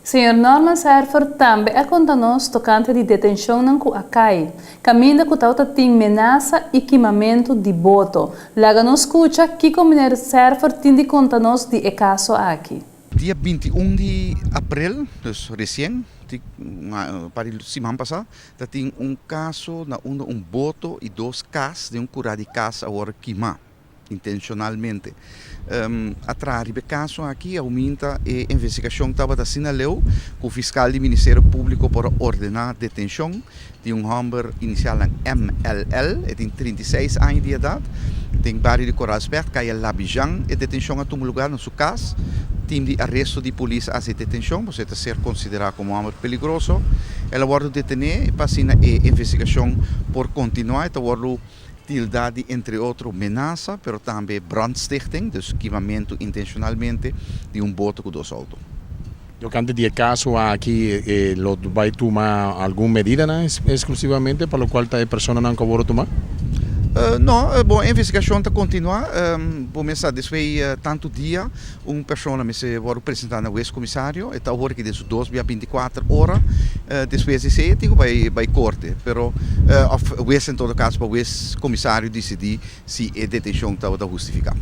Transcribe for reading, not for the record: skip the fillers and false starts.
Señor Norman Serphort tambe a konta nos tokante di detenshonnan ku a kai, kaminda ku tabata tin menasa i kimamentu di boto. Laga nos skucha kiko meneer Serphort tin di konta nos di e kaso aki. Dia 21 di aprel, dus resien, un par di siman pasá, tabatin un kaso na unda un boto i dos kas, den un kurá di kas a wòrdu kimá intenshonalmente. A traha riba e kaso aki, oumentá e investigashon tabata asina leu ku fiskal di Ministerio Públiko por ordená detenshon di un hòmber inisial MLL, e tin 36 aña di edat, den bario di Koraalspecht, Kaya Labijan. E detenshon a tuma lugá na su kas. Tim di aresto di polis a hasi detenshon, pasobra e ta ser konsiderá komo hòmber peligroso. El a wòrdu detené pa asina e investigashon por kontinuá. E ta wòrdu tildá di, entre otro, menasa, pero tambe brandstichting, dus kimamentu intenshonalmente di un boto ku dos outo. Tokante di e kaso aki, lo bai tuma algun medida eksklusivamente pa lokual ta e personanan ku a wòrdu tumá? No, bon, investigashon ta kontinuá. Bo mester despues tantu dia un persona mester wòrdu presentá na hues komisario. E ta awor aki den su 2 via 24 ora. Despues di esei tin ku bai korte. Pero, òf hues en todo kaso, pa hues komisario disidí si e detenshon tabata hustifiká.